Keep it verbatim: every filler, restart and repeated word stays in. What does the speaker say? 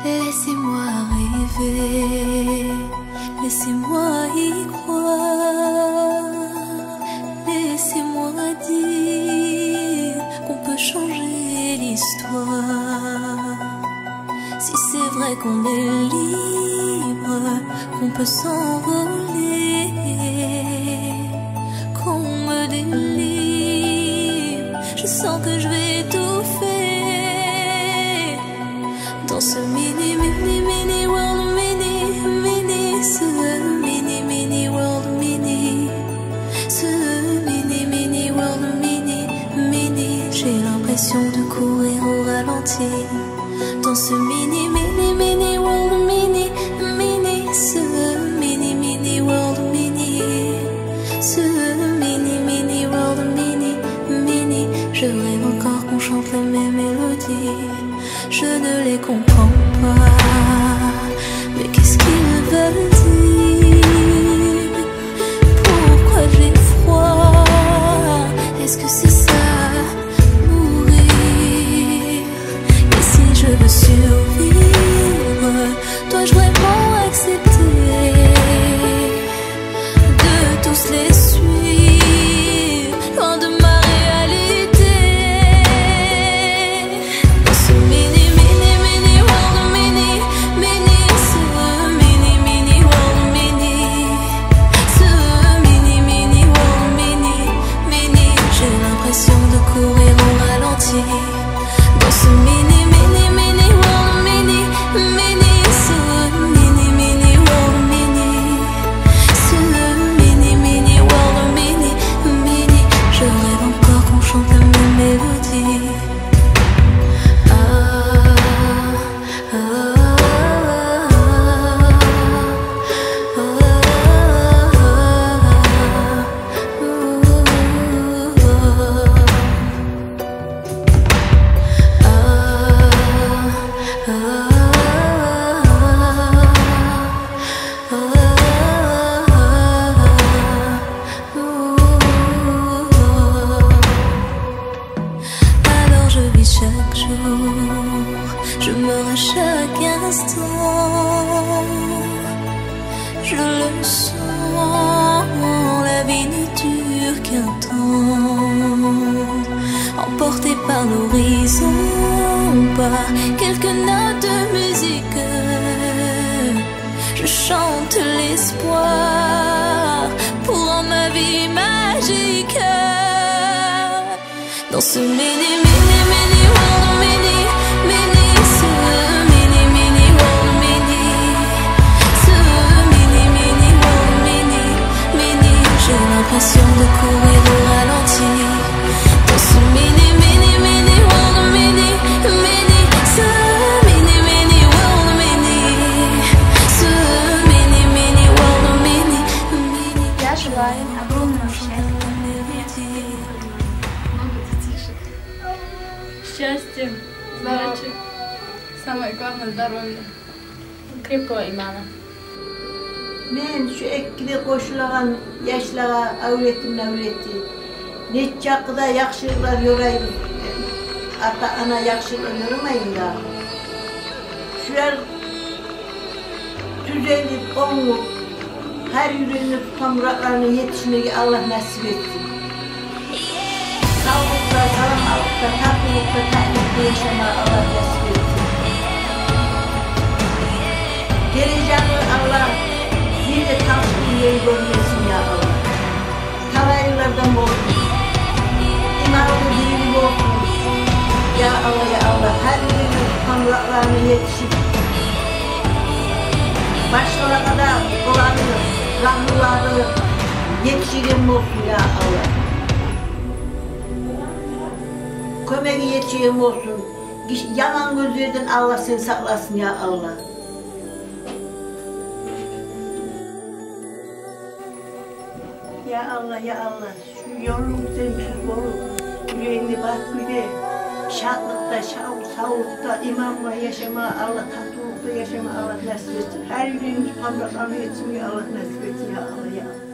Laissez-moi rêver, laissez-moi y croire, laissez-moi dire qu'on peut changer l'histoire. Si c'est vrai qu'on est libre, qu'on peut s'envoler, qu'on me délivre, je sens que je vais étouffer dans ce mini, mini, mini world, mini, mini, ce mini, mini world, mini, ce mini, mini world, mini, mini. J'ai l'impression de courir au ralenti dans ce mini, mini, mini world, mini, mini, ce mini, mini world, mini, ce mini, mini world, mini, mini. Je rêve encore qu'on chante les mêmes mélodies. Je ne les comprends pas. Mais qu'est-ce qu'ils veulent dire ? Pourquoi j'ai froid ? Est-ce que c'est ça, mourir ? Et si je veux survivre, dois-je vraiment accepter de tous les suivre, loin de ma réalité ? Dans ce mini, mini, mini world, mini, mini, ce mini, mini world, mini, ce mini, mini world, mini, mini, j'ai l'impression de courir au ralenti. Dans ce mini, mini, mini world, mini, mini, ce mini, mini world, mini, ce mini, mini world, mini, mini, je rêve encore qu'on chante la même mélodie. Ah, ah, ah, ah, ah. Alors je vis chaque jour, je meurs à chaque instant. Je le sens, la vie ne dure qu'un temps. Emporté par l'horizon, par quelques notes de musique, je chante l'espoir pour rendre ma vie magique. Dans ce mini, mini, mini world, mini, mini, ce mini, mini world, mini, ce mini, mini world, mini, mini, j'ai l'impression de courir au ralenti. Dans ce mini, mini, mini world, mini, mini, ce mini, mini world, mini, ce mini, mini world, mini, мини. Я желаю огромного счастья, много детишек. Счастья, удачи. Самое главное, здоровья. Крепкого имана. Мен шу экиде къошулагъан яшлагъа, авлетимни авлети, нечакъы да яхшылыкълар ёрайбыз. Ата-ана яхшылыкълар ёрамаймы дагъы? Шулар тюзелип, онгуп, гьар юрегинге тутгъан муратларына етишмеге Аллагь насип этсин. Савлукъда, саламатлыкъда, татывлукъда, татымлыкъда яшама Аллагь насип этсин. Гележекни Аллагь бир де талашгъан ерин гёрмесин, я Аллагь. Талайлылардан болсун. Иманлы, бийли болсун. Я Аллагь, я Аллагь, гьар бирини къамлакъларына етишип, башгъалагъа да оланы рагьмулары етишеген болсун, я Аллагь. Кёмеги етишеген болсун. Гиш-, яман гёзлерден Аллагь сени сакъласын, я Аллагь. Я Аллагь, я Аллагь, шу ёлугъунгдан тюз болуп, юрегинге бат кюйде, шатлыкъда, шав-, савлукъда, иман булан яшама Аллагь, татывлукъда яшама Аллагь насип этсин. Гьар юрегинге къамлакъ алма этсин, я Аллагь, насип этсин, я Аллагь, я Аллагь.